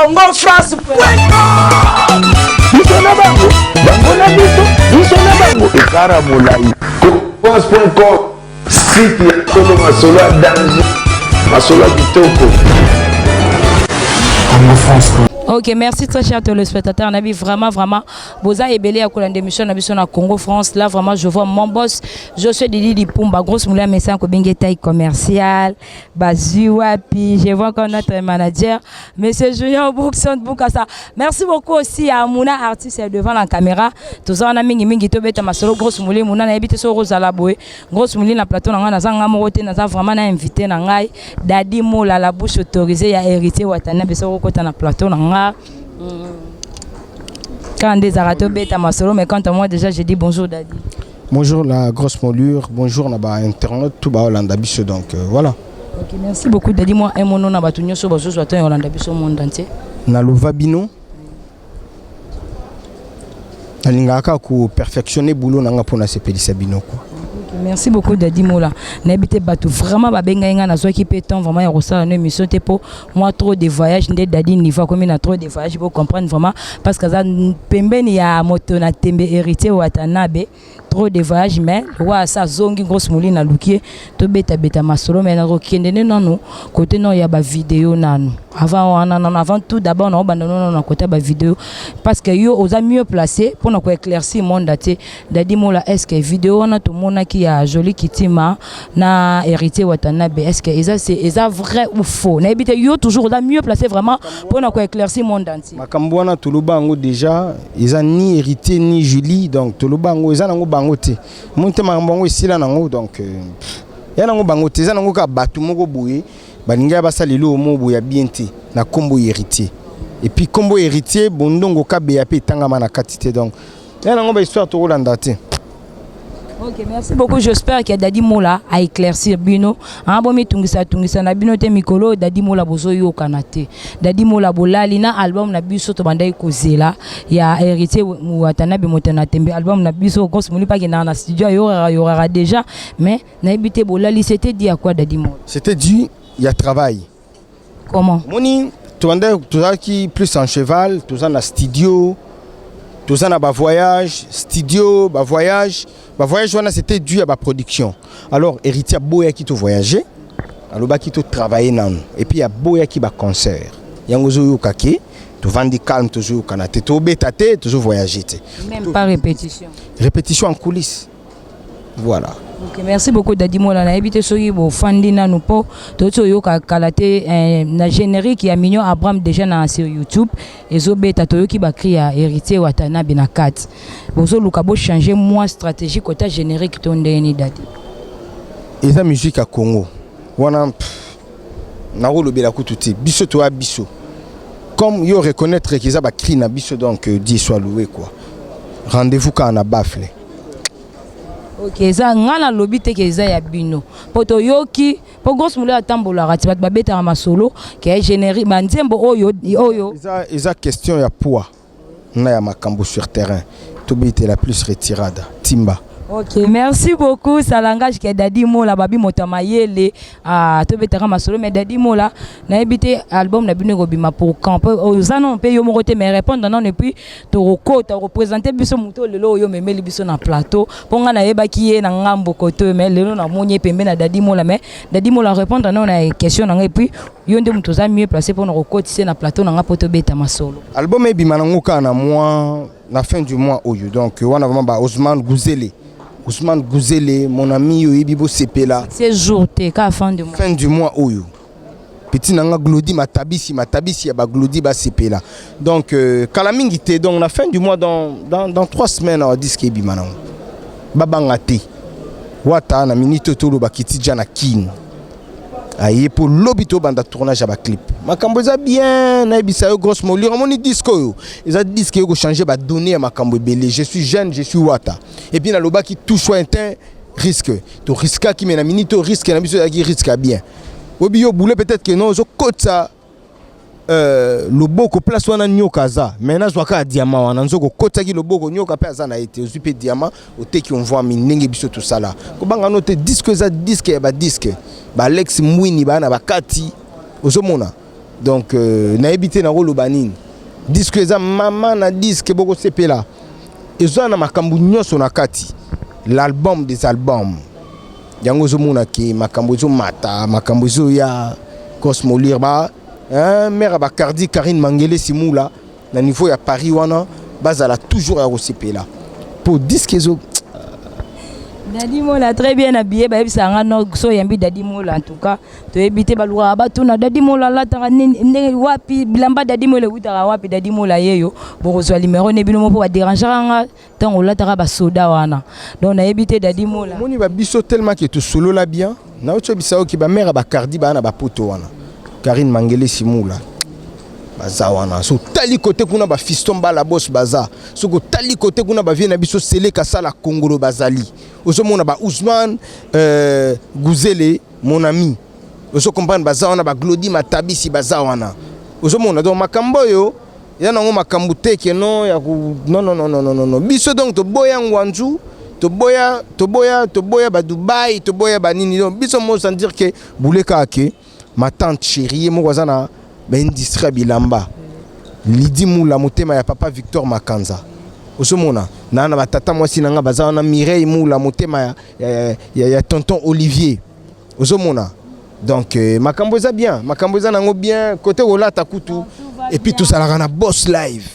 Congo France. Biso na bango, bango na biso, biso na bango, ekara molai. France.com, site ya solo, masolo ya danger, masolo ya kitoko. Congo France. Ok, merci, très cher téléspectateur. Nabi vraiment, vraiment, boza ebele ya kolanda émission na biso na Congo France. Là, vraiment, je vois mon boss, Josué Didi Lipumba, grosse moulin, messan ko benge taille commerciale, bazui wapi. Je vois encore notre manager, Monsieur Junior Boukson Boukassa. Merci beaucoup aussi à Mouna, artiste devant la caméra. Toza na mingi mingi tobeta masolo, grosse moulin, Mouna na ebite so Rosala boye. Grosse moulin na plateau na nga naza nga moko te, naza vraiment na invité na ngai, Dadi Mola, la bouche autorisée ya Héritier Watanabe, so kota na plateau na nga. Quand des tobeta masolo, mais quant à moi déjà, j'ai dit bonjour Dadi. Bonjour la grosse moulure, bonjour na ba internaute tout ba olanda biso, donc voilà. Ok, merci beaucoup Dadi. Moi un mono na bato nyonso bazozwa to olanda biso monde entier. Nalova bino, nalingaka kaka koperfectionner boulot na nga mpona sepelisa bino quoi. Ok, merci beaucoup Dadi Mola. Nayebi te, bato vraiment babengai nga, nazwaki mpe temps vraiment ya kosala no émission te mpo moi trop de voyage nde. Dadi niveau akomi na trop de voyage, po comprendre vraiment, parce que aza pembeni ya moto na tembe, Héritier Watanabe, trop de voyage. Mais lokola asa azongi, grosse moli, naluki ye tobetabeta masolo. Mais nakokende nde nanu kote nano ya bavideo nanu avant wana nanu, avant tout d'abord naobanda nano na kote ya bavideo, parce que yo oza mieux placé mpona koéclaircir monde te. Dadi Mola, est ce que vidéo wana tomonaki ya Joli Kitima na Héritier Watanabe, est ce que eza, c'est eza vrai ou faux? Nayebi te, yo toujours oza mieux placé vraiment mpona koéclaircir monde entier. Makambo wana toloba yango déjà, eza ni Héritier ni Julie, donc toloba yango, eza nango bango te. Moni te, makambo yango esila nango, donc ya nango bango te, eza nango kaka bato moko boye balingi basala eloko moko boye ya bien te na nkombo Héritier. Et puis nkombo Héritier Bondongo Kabeya mpe etangama na kati te, donc ya nango bahistoire tokolanda te. Ok, merci beaucoup. J'espère que Dadi Mola a éclairci bino. Hein, bo mitungisa tungisa na bino te mikolo Dadi Mola bozoyokana te. Dadi Mola, bolali na album na biso to bandai kozela ya Héritier Watanabe moto na tembe, album na biso grosse moli pa na studio yorara yorara déjà, mais nayebi te, bolali, c'était dû à quoi, Dadi Mola? C'était dû ya travail. Comment? Omoni, tobanda tozalaki plus en cheval, toza na studio, toza na bavoyage, studio, bavoyage, bavoyage wana c'était dû à baproduction. Alors Héritier aboyaki tovoyage, alobaki totravaille nanu, et puis aboyaki baconcert. Yango ozoyoka ke tovandi calme, tozoyokana te, tobeta te, tozovoyage te. Même pas répétition? Répétition en coulisse, voilà. Ok, merci beaucoup Dadi Mola. Nayebi te soki bofandi nanu mpo toti oyoka kala te na générique ya Mignon Abraham déjà na sur YouTube ezobeta, toyoki bacri ya Héritier Watanabe na kati. Bozoluka bochange mwa stratégie kota générique to ndenge nini, Dadi? Eza musique ya Congo wana, pff, nakolobela kutu te. Biso toya biso comme yo reconnaître ke eza bacri na biso, donc Dieu soit loué quoi. Rendez-vous kaka na bafle. Ok, eza nga nalobi te ke eza ya bino mpo toyoki, mpo grosse molo atambolaka ti bato babetaka masolo ke générique banzembo oyo oyo. Eza question ya poids na ya makambo sur terrain, tobetela plus retirada timba. Ok, merci beaucoup. Ça langage ke Dadi Mola babi moto ya mayele. Ah, tobetaka masolo, mais Dadi Mola, nayebi te album na bino ekobima pour quand? Mpo oza nano mpe yo moko te, mais répondre nano, et puis tokokota représente biso moto lelo oyo omemeli biso na plateau, mpo ngai nayebaki ye na ngambo koto, mais lelo namoni ye pembe na Dadi Mola. Mais Dadi Mola, répondre nano na question na ngai, et puis yo nde moto oza mieux placé mpona kokotise na plateau na ngai mpo tobeta masolo. Album ebima nango kaka na mois, na fin du mois oyo, donc wana vraiment ba Ousmane Gouzele, Ousmane Gouzele mon ami, oyebi, bosepela. C'est jour te, kaka fin de mois? Fin du mois oyo, petit na nga Glodi Matabisi, Matabisi ya baglodi basepela, donc kala mingi te, donc na fin du mois, dans 3 semaines awa disque ebima nango. Babanga te, wata na minute oyo tolobaki ti ja na Kine aye mpo lobi tobanda tournage ya baclip. Makambo eza bien, nayebisa yo, grosse molure, amoni disque oyo eza disque oyo kochange badonné ya makambo ebele. Je suis jeune, je suis wata, et puis nalobaki tout choix est un risque. Toriskaki, mais na minute oyo risque na biso ezalaki risque ya bien. Oyebi yo boule, peut-être que non, ozokotisa loboko place wana nyoka aza, mais nazwaka ya diamant wana, nzoko okotaki loboko, nyoka mpe aza na ye te, ozwi mpe diamant, oteki, omvwami ndenge biso tosala. Kobanga no te, disque eza disque ya badisque, baalex Mwini baa na bakati, ozomona. Donc nayebi te nakoloba nini. Disque eza mama na disque, bokosepela, eza na makambo nyonso na kati, l'album des albums. Yango ozomona ke makambo ezomata, makambo ezoya. Cosmolir ba, hein, mare ya bacardi Karine Mangele Simula na niveau ya Paris wana, bazala toujours ya kosepela mpo disque ezo Dadi Mola très bien habillé. Bayebisaka nga no so oyambi Dadi Mola, en tout cas toyebi te, balukaka batuna Dadi Mola alataka nini, ndenge wapi bilamba Dadi Mola ewutaka wapi. Dadi Mola yeyo, bokozwa numéro ne bino mo mpo baderangeaka nga ntango olataka basoda wana. Donc nayebi te, Dadi Mola. Omoni babiso tellement ke tosolola bien, nauti oyebisa oki bamare ya bacardi baa na bapoto wana, Karine Mangele Simula baza wana. So otali kote kuna, bafiston bala bos baza. Soki otali kote kuna, bavie na biso Seleka Sala Kongolo bazali. Ozomona ba Ousmane Guzele, mon ami, ozo comprendre, baza wana, baglodi Matabisi baza wana, ozomona. Donc makambo oyo eza nango makambo te ke non ya ku non, non, non, non, non, non. Biso donc toboya Ngwanzu, toboya, toboya, toboya badubai, toboya banini. Donc biso mo sans dire ke bule kaka ke ma tante chérie ye moko aza na baindustrie ya bilamba, Lidi Mula, motema ya papa Victor Makanza. Ozomona na batata mwasi na nga baza wana, Mireille Mula, motema ya tonton Olivier. Ozomona, donc makambo eza bien, makambo eza nango bien côté kolata kutu. Et puis tozalaka na Boss Live.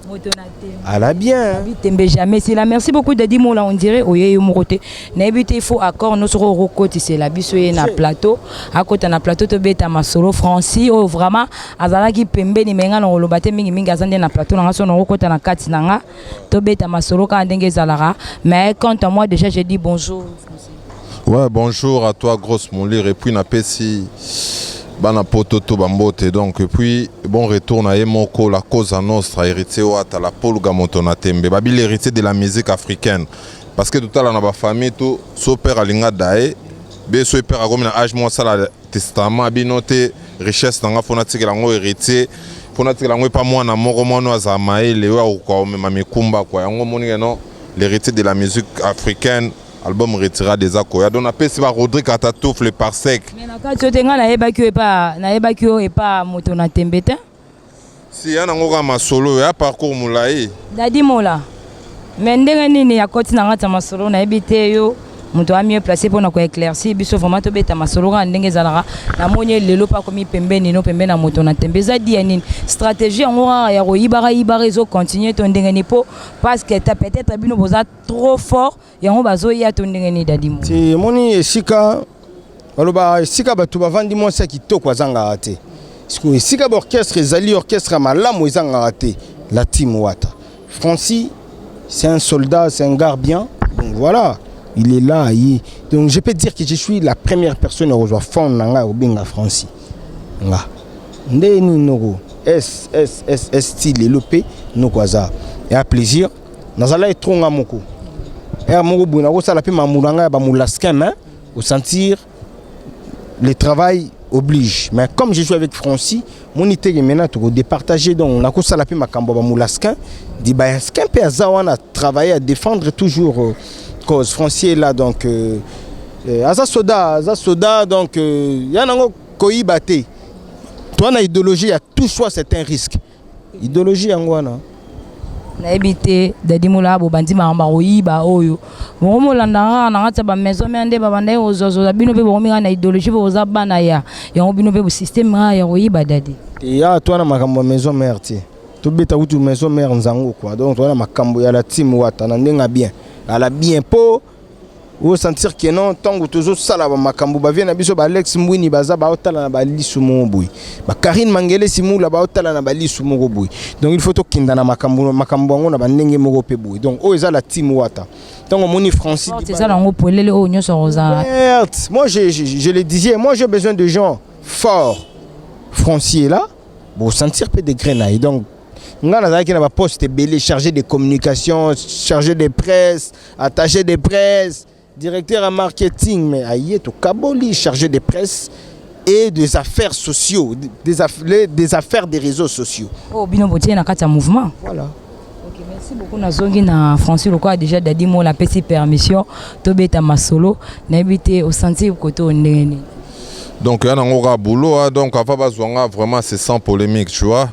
Moto na tembe. Ala bien. Tembe jamais sila. Merci beaucoup, Dadi Mola. On dirait oye yo moko te, nayebi te, il faut accord no soko okokotisela biso ye na plateau, akota na plateau, tobeta masolo. Francis oyo vraiment azalaki pembeni me nga na koloba te mingimingi, aza nde na plateau na nga, so nakokota na kati na nga, tobeta masolo kaka ndenge ezalaka. Mais quant à moi, déjà je dis bonjour, Francis. Ouais, bonjour à toi, grosse Moulire. Et puis, napesi bana poto to bambote. Donc, et puis, bon retour na ye moko, la cause nostra, héritier Wata, la Polga moto na tembe. Babi l'héritier de la musique africaine. Parce que tout à l'heure, na ba famille, tout, so père alinga dae, be so père akomi na âge mo asala testament bino te, richesse nanga fona tikela yango héritier, fona tikela yango epa mwana moko, mwana oyo azala mayele, oyo akoka komema mikumba kwa yango. Omoni ke non, l'héritier de la musique africaine, album retirade eza koya. Donc napesi ba Rodrigue Atatouf le parsec. Mais na kati oyo te, ngai nayebaki yo epa, nayebaki yo epa moto na tembe te. Si ya nango kaka masolo ya parcours molai. Dadi Mola, mais ndenge nini akoti na kati ya masolo, nayebi te. Yo moto a mieux placé mpona koéclaircir biso vraiment, tobeta masolo kaka ndenge ezalaka. Namoni ye lelo mpe akomi pembeni no, pembeni na moto na tembe. Eza di ya nini? Stratégie yango kaka ya koyibaka yibaka ezocontinue to ndenge nini? Mpo parce que ta peut-être bino boza trop fort, yango bazoya to ndenge nini, Dadi Mola? Ti omoni esika baloba, esika bato bavandi, mwasi ya kitoko azangaka te. Sikoyo esika baorchestre ezali, orchestre ya malamu ezangaka te, la team Wata. Francis, c'est un soldat, c'est un gars bien. Donc voilà, il est là ye. Donc je peux dire que je suis la première personne ya kozwa phone na ngai, kobenga Francis. Nga nde nini noko s s s s ti lelo mpe noko aza ya plaisir. Nazalaki trop nga moko ere moko boye, nakosala mpe mamulu na ngai ya bamolaskin, mais osentir le travail oblige. Mais comme je suis avec Francis, moni teke maintenant tokodépartager. Donc nakosala mpe makambo ya bamolaskin di bayaskin mpe aza wana, travailler à défendre toujours cause. Francis est là, donc aza soda, aza soda. Donc ya nango koyiba te, toa na idéologie ya tout choix c'est un risque, idéologie yango wana. Nayebi te, Dadi Mola, bobandi makambo ya koyiba oyo bokomolanda kaka na kati ya bamaison me nde babandaki kozwazwa bino mpe bokomi kaka na idéologie mpe boza bana ya yango, bino mpe bosystème kaka ya koyiba, Dadi. Ya toa na makambo ya maison mère te, tobeta kutu maison mère nzango quoi. Donc toa na makambo ya la team Wata na ndenge ya bien, ala bien, mpo osentir ke non, ntango tozosala bamakambo, bavie na biso baalex Mbwini baza baotala na balisu moko boye, bakarine Mangele Simula baotala na balisu moko boye. Donc il faut tokenda na makambo, makambo yango na bandenge moko mpe boye. Donc oyo eza la team Wata. Ntango omoni Francis eza nango polele oyo nyonso kozala. Certes, moi je le disais, moi j'ai besoin de gens forts. Francis est là, bon sentir peu de graines. Donc nga nazalaki na baposte ebele: chargé de communication, chargé de presse, attaché de presse, directeur à marketing. Mais aye tokaboli chargé de presse et des affaires sociaux, des affaires des réseaux sociaux. Oyo bino botie na kati ya mouvement. Voilà. Ok, merci beaucoup. Nazongi na Francis lokola déjà Dadi Mola apesi permission tobeta masolo. Nayebi te, osentir kote oyo ndenge nini? Donc ya nango kaka boulot, hein. Donc avant bazwa nga, vraiment, c'est sans polémique, tu vois,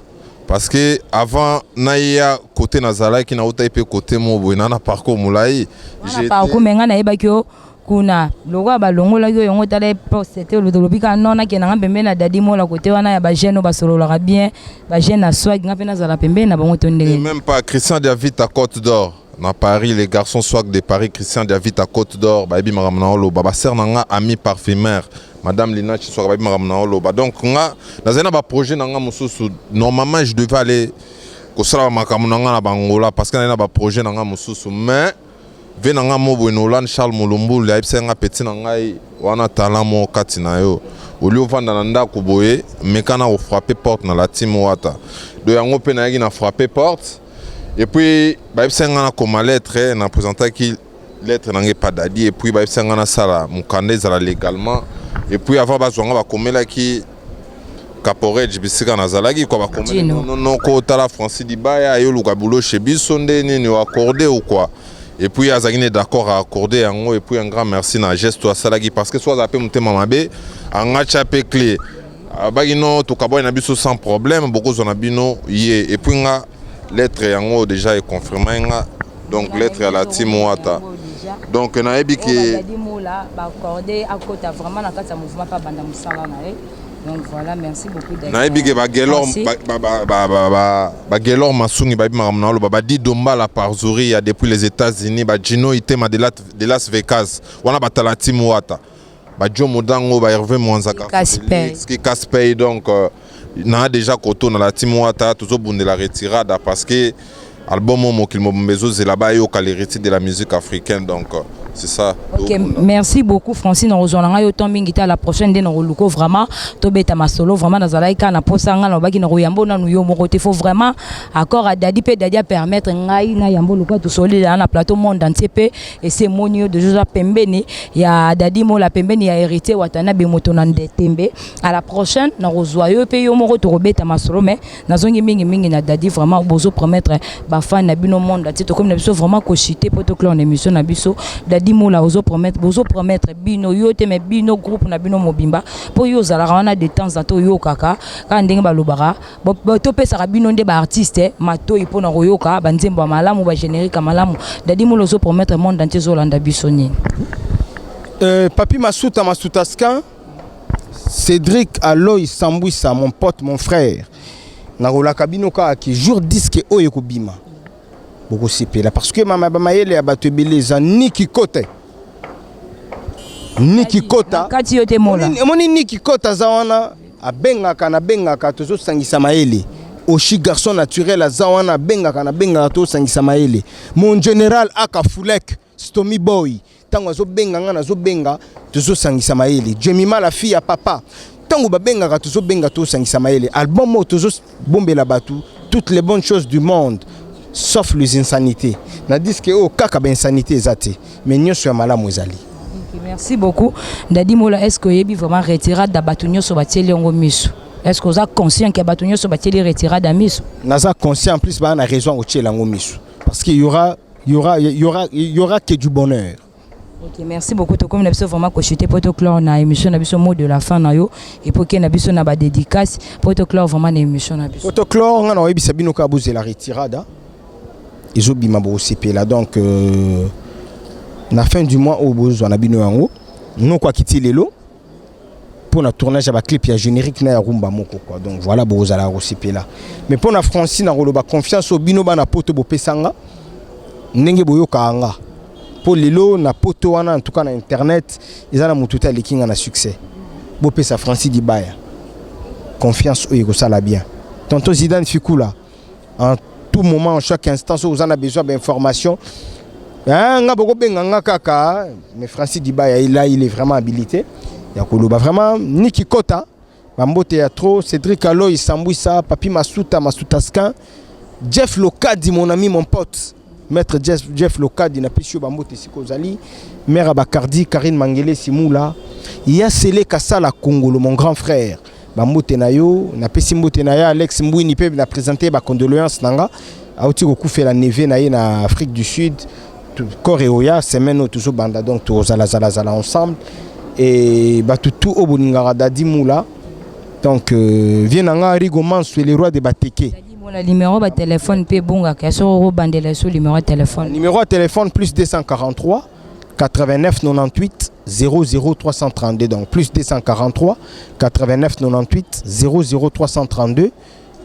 parce que avant naya côté nazalaki, nautai mpe côté mo boye na parcours molai. Wana parcours, me ngai nayebaki yo kuna lokola balongolaki oyo yango. Tala poste te, olobi kaka non, nakende nga pembeni na Dadi Mola, kote wana ya bajeune oyo basololaka bien, bajeune na swag, nga mpe nazala pembeni na bango to ndenge? Même pas. Christian David à Côte d'Or na Paris, les garçons swag de Paris, Christian David à Côte d'Or, bayebi makambo na oloba. Basere na nga, ami parfumeur, madame Lina Chiswaka, bayebi makambo na oloba. Donc nga nazali na baprojet na nga mosusu. Normalement, je devais aller kosala bamakambo na nga na bangola, parce que nazali na baprojet na nga mosusu. Mais ve na nga mo boye na Hollande, Charles Molumbulu, ayebisaki nga: "Petit na ngai, wana talent moko kati na yo, olie ovanda na ndako boye, meka na kofrappe porte na la team Wata." Do yango mpe nayaki na frappe porte et puis bayebisaki nga nakoma lettre. Na présentaki lettre na ngai epa Dadi et puis bayebisaki nga nasala mokanda, ezala légalement. Et puis avant bazwa nga, bakomelaki Caporedge bisika nazalaki kwa, bakomeli nonoko: "Otala, Francis Dibaya ayoluka boulot chez biso, nde nini, oaccorde ou quoi?" Et puis azalaki ne d'accord à accorder yango. Et puis un grand merci na geste oyo asalaki, parce que so azala mpe motema mabe, anga tya mpe clé, abaki no, tokabwani na biso sans problème, bokozwa na bino ye. Et puis nga lettre yango déjà econfirme nga, donc lettre ya la team Wata. Donc nayebi ke Dadi Mola baaccorde akota vraiment na kati ya mouvement mpe abanda mosala na ye. Donc voilà, merci beaucoup, Dadi. Nayebi ke bagelor, bagelor Masungi bayebi makambo na oloba, badi Dombala Parzuri ya depuis les États-Unis, bajino Itema de Las Vegas wana, batala team Wata, bajo Modango, bahervé Mwanzaka, Kaspey. Donc naa déjà koto na la team Wata, tozobundela retirada, parce que album oyo mokili mobimba ezozela bayoka, l'héritier de la musique africaine. Donc c'est ça. Ok, merci beaucoup, Francine. Ozwa na ngai yo temps mingi te. À la prochaine nde nakoluka vraiment tobeta masolo. Vraiment, nazalaki kaka na posa ngai nalobaki na koyamba nanu yo moko te. Faut vraiment accord ya Dadi mpe Dadi apermettre ngai na yambo luka tosolila na plateau, monde entier mpe esi emoni yo déjà pembeni ya Dadi Mola, pembeni ya Héritier Watanabe, moto na ndetembe. À la prochaine nakozwa yo mpe yo moko, tokobeta masolo. Mais nazongi mingimingi na Dadi. Vraiment, bozo promettre bafan na bino, monde entier, tokomi na biso vraiment kochite mpo toclore na émission na biso. Dadi Mola, ozopromettre, bozopromettre bino, yo te, mais bino groupe na bino mobimba, mpo yo ozalaka wana de temps en temps, oyokaka kaka ndenge balobaka, topesaka bino nde baartiste matoi mpona koyoka banzembo ya malamu, bagénérique ya malamu. Dadi Mola, ozopromettre monde entier ezolanda biso nini? Papi Masuta Masutaskin, Cédric Aloy Sambwisa, mon pote, mon frère, nakolaka bino kaka ke jour disque oyo ekobima, bokosepela, parce que mama, bamayele ya bato ebele eza niki kota, niki kota. Kati yo te, Mola. Omoni, niki kota aza wana, abengaka, nabengaka, tozosangisa mayele. Oshi garçon naturel aza wana, abengaka, nabengaka, tozosangisa mayele. Mon général aka Fulek Stomy Boy, ntango azobenga nga, nazobenga, tozosangisa mayele. Jemima, la fille ya papa, ntango babengaka, tozobenga, tozosangisa mayele. Album oyo tozobombela bato toutes les bonnes choses du monde sauf les insanités. Na disque oyo kaka bainsanité eza te, mais nyonso ya malamu ezali. Ok, merci beaucoup, Dadi Mola. Est ce que oyebi vraiment retirade ya bato nyonso batieli yango miso? Est ce que oza conscient ke bato nyonso batieli retirade ya miso? Naza conscient. En plus, baa na raison ya kotiela yango miso, parce que y aura que du bonheur. Ok, merci beaucoup. Tokomi na biso vraiment kochute mpo toclore na émission na biso. Mot de la fin na yo epo ke na biso na badédicace mpo toclore vraiment na émission na biso. Toclore, nga na oyebisa bino kaka bozela retirada ezobima, bokosepela. Donc na fin du mois oyo bozwa na bino yango. Noko akiti lelo mpo na tournage ya baclip ya générique na ya rumba moko, quoi. Donc voilà, bozala kosepela. Mais mpo na Francine, nakoloba confiance oyo bino bana poto bopesanga, ndenge boyokaka nga, mpo lelo na poto wana, en tout cas na internet, eza na motu te aleki nga na succès. Bopesa Francis Dibaya confiance oyo ekosala bien. Tonton Zidane Fikula, en tout moment, en chaque instant, soki oza na besoin bainformation nga, bokobenga nga kaka. Mais Francis Dibaya, là, il est vraiment habilité ya koloba. Vraiment, Niki Kota, bambote ya trop. Cédric Aloy Sambwisa, Papi Masuta Masutaskin, Jeff Lokadi, mon ami, mon pote, maître Jeff, Jeff Lokadi, napesi yo bambote esika ozali. Mare ya Bacardi, Karine Mangele Simula ya Sele Kasala Kongolo, mon grand frère, bambote na yo. Napesi mbote na ye Alex Mbwini mpe na présente bacondoléance na nga, auti kokufela neveu na ye na Afrique du Sud. Corps eoya semaine oyo tozobanda, donc tozalazalazala ensemble. Et bato tout oyo bolingaka Dadi Mula. Donc vie na nga Rigo Mansu, le roi de Bateke. Mona numéro ba téléphone mpe ebongaka ya soko okobandela so numéro ya téléphone. Numéro ya téléphone, plus 243 89 98 00 332. Donc plus 243 89 98 00 332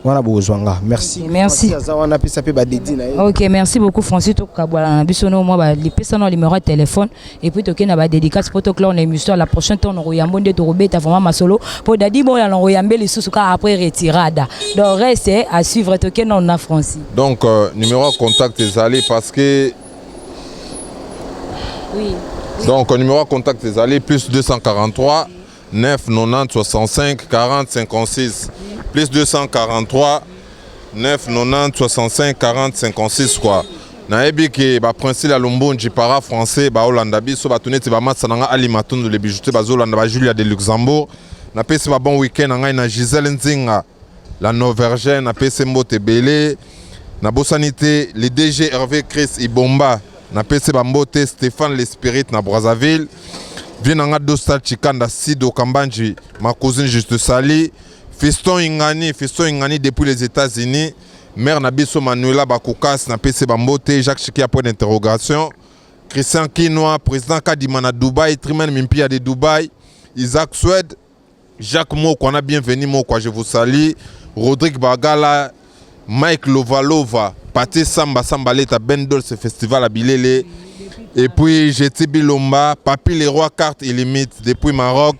wana bozwa nga. Merci. Ok, merci. Aza wana, apesa mpe badedi na ye. Ok, merci beaucoup, Francis. Tokabwala na biso no mwa balipesa na numéro ya téléphone et puis tokende na badédicace mpo toclore na émission. À la prochaine temps nakoyambo nde tokobeta vraiment masolo mpo Dadi Mola nakoyambe lisusu kaka après retirada. Donc reste à suivre. Tokende na Francis. Donc numéro ya contact ezali parce que donc numéro ya contact ezali plus 243 9 90 65 40 56, plus 243 9 90 65 40 56 quoi. Nayebi ke baprincile ya Lumbunji para français baolanda biso, bato neti bamasa na nga Ali Matundu le bijoutier bazolanda, bajulia de Luxembourg. Napesi babon week-end na ngai na Gisele Nzinga la Norvégien, napesi mbote ebele. Nabosani te le DG Hervé Chris Ibomba, napesi bambote. Stéphane Lespirit na Brazzaville, vie na nga Dostal Chikanda Sido Kambanji, ma cousine, je te salue. Fiston Ingani, Fiston Ingani depuis les États-Unis, mère na biso Manuela Bakokas, napesi bambote. Jacques Chikia point d'interrogation, Christian Kinoa, président Kadima na Dubaï, Trimen Mimpia de Dubaï, Isaac Suède, Jacques Mokwana, bienvenue Mokwa, je vous salue. Rodrigue Bagala, Mike Lovalova, Paté Samba Sambaleta, Ben Dolce Festival à Bilele. Et puis Jeti Bilomba, Papi Leroy Carte Illimite depuis Maroc,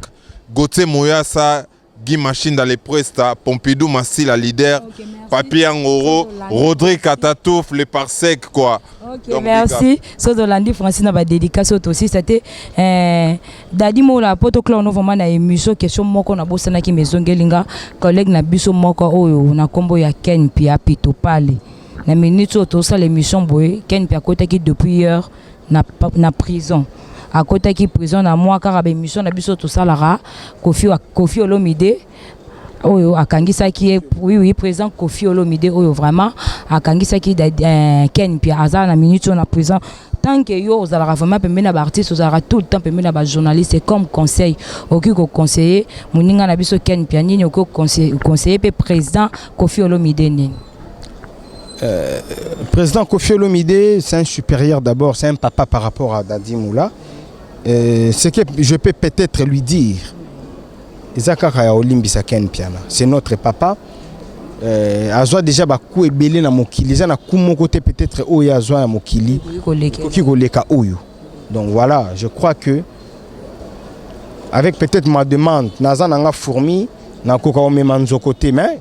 Gauthier Moyasa, Guy Machine dans les Presta, Pompidou Massi, la leader, Papi Angoro, Rodrigue Katatouf, le Parsec quoi. Ok. Donc, Merci. So tolandi Francis na badédicace oyo tosisa te. Dadi Mola, po toclore no vraiment na émission, question moko nabosanaki mezongeli nga. Collègue na biso moko oyo na nkombo ya Ken Pia Pitopale, na minute oyo tosala émission boye, Ken Pia akotaki depuis hier na prison. Akotaki prison na mwa kaka baémission na biso tosalaka. Kofi Olomide oyo akangisaki ye, oui, président Kofi Olomide oyo vraiment akangisaki Ken Pia, aza na minute oyo na prison. Tant que yo ozalaka vraiment pembeni na baartiste, ozalaka tout le temps pembeni na bajournaliste, comme conseil okoki koconseiller moninga na biso Ken Pia nini? Okoki conseiller mpe président Kofi Olomide nini? Président Kofi Olomide, c'est un supérieur d'abord, c'est un papa par rapport à Dadi Moula. Ce que je peux peut-être lui dire, eza kaka ya olimbisa Ken Piana. C'est notre papa. Azwa déjà baku ebele na mokili, eza na ku moko te peut-être oyo azwa ya mokili koleka. Ekoki koleka oyo. Donc voilà, je crois que avec peut-être ma demande, naza nanga fourmi, nakoka komema nzoko te, mais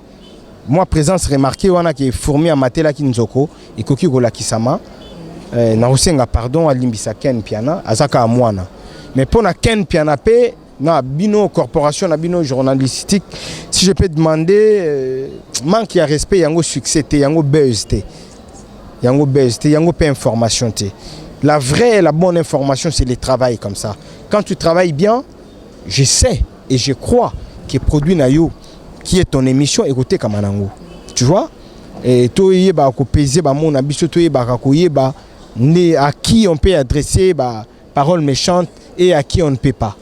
moi présence remarqué wana ke fourmi amatelaki nzoko ekoki kolakisama. Nakosenga pardon, alimbisa Ken Piana, aza kaka mwana. Mais mpo na Ken Piana mpe na bino corporation na bino journalistique, si je peux demander, manque ya respect yango succès te, yango buzz te, yango buzz te, yango mpe information te. La vraie et la bonne information, c'est le travail. Comme ça, quand tu travailles bien, je sais et je crois que produit na yo qui est ton émission ekotekama nango, tu vois. Et toyebaka kopese bamona biso, toyebaka koyeba nde à qui on peut adresser ba parole méchante et à qui on ne peut pas.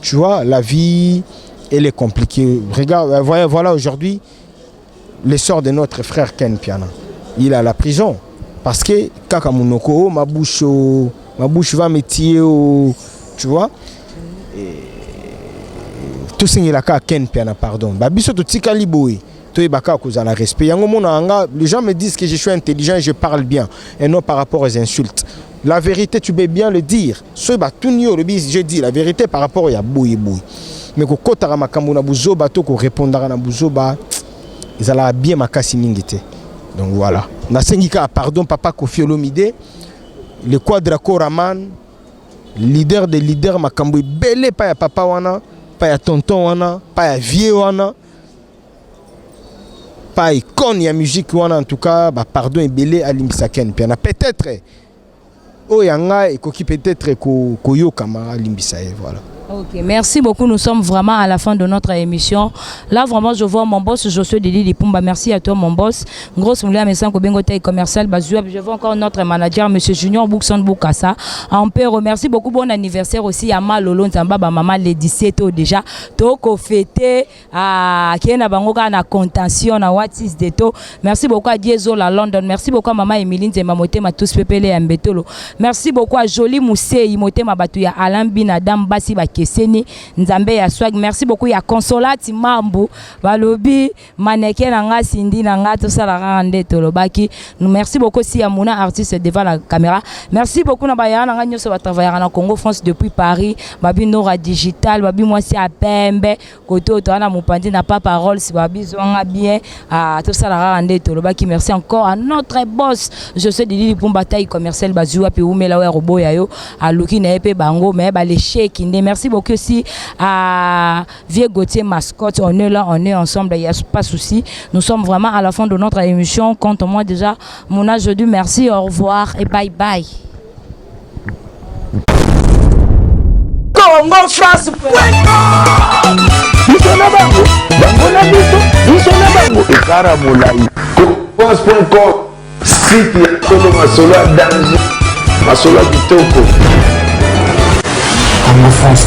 Tu vois, la vie, elle est compliquée. Regarde, voilà, voilà aujourd'hui le sort de notre frère Ken Piana. Il est à la prison parce que kaka monoko, oh, ma bouche, oh, ma bouche va me tuer, oh, tu vois. Tosengelaka Ken Piana pardon. Babiso totikali boye, toyebaka kozala respect. Yango mona nga, les gens me disent que je suis intelligent et je parle bien et non par rapport aux insultes. La vérité, tu peux bien le dire. Soki batuni yo, olobi: je dis la vérité par rapport ya boye boye. Mais kokotaka makambo na buzoba to korépondaka na buzoba, ezalaka bien makasi mingi te. Donc voilà, nasengi kaka pardon papa Kofi Olomide, le Quadra Koraman, leader de leader. Makambo ebele pa ya papa wana, pa ya tonton wana, pa ya vieux wana, pa icône ya musique wana. En tout cas, bapardon ebele, alimbisa Ken Piana. Peut-être oyo ya ngai ekoki peut-être koyokama, alimbisa ye, voilà. Ok, merci beaucoup. Nous sommes vraiment à la fin de notre émission. Là, vraiment, je vois mon boss, Josué Dili Lipumba. Merci à toi, mon boss. Grosse moulin, mais sans taille commercial, Bazouab. Je vois encore notre manager, Monsieur Junior Boukson Boukassa. Ampère, merci beaucoup. Bon anniversaire aussi à Malolo Nzamba, ba maman, les 17 déjà. Toko fêté à Kiena Bangoka na contention, na What is de to. Merci beaucoup à Diezo, la London. Merci beaucoup à maman Emiline Nzemba Motema, tous pepele Mbetolo. Merci beaucoup à Jolie Moussé, Motema Batuya, Alain Bina, Dame Basi Bakeseni, Nzambe ya Swag. Merci beaucoup ya Consolati Mambu, Balobi, Maneke na nga, Cindy na nga, tosala kaka nde tolobaki. Merci beaucoup aussi à Mouna, artiste devant la caméra. Merci beaucoup na bayaya na nga nyonso batravaillaka na Congo France depuis Paris, babi Nora Digital, babi mwasi ya pembe, kote oyo toza na mopanzi na Papa Rolls, babi zwanga bien, ah, tosala kaka nde tolobaki. Merci encore à notre boss, je suis Didi Lipumba, taille commercial, bazwi wapi umela oyo akoboya yo, aluki na ye mpe bango mais balesheki nde. Merci beaucoup aussi à Vieux Gauthier Mascotte. On est là, on est ensemble, il n'y a pas souci. Nous sommes vraiment à la fin de notre émission. Quant à moi déjà, mon âge, je dis merci, au revoir et bye bye. Congo France. Biso na bango, bango na biso, biso na bango, ekara molai. France.com, site ya solo, masolo ya danger, masolo ya kitoko. Congo France.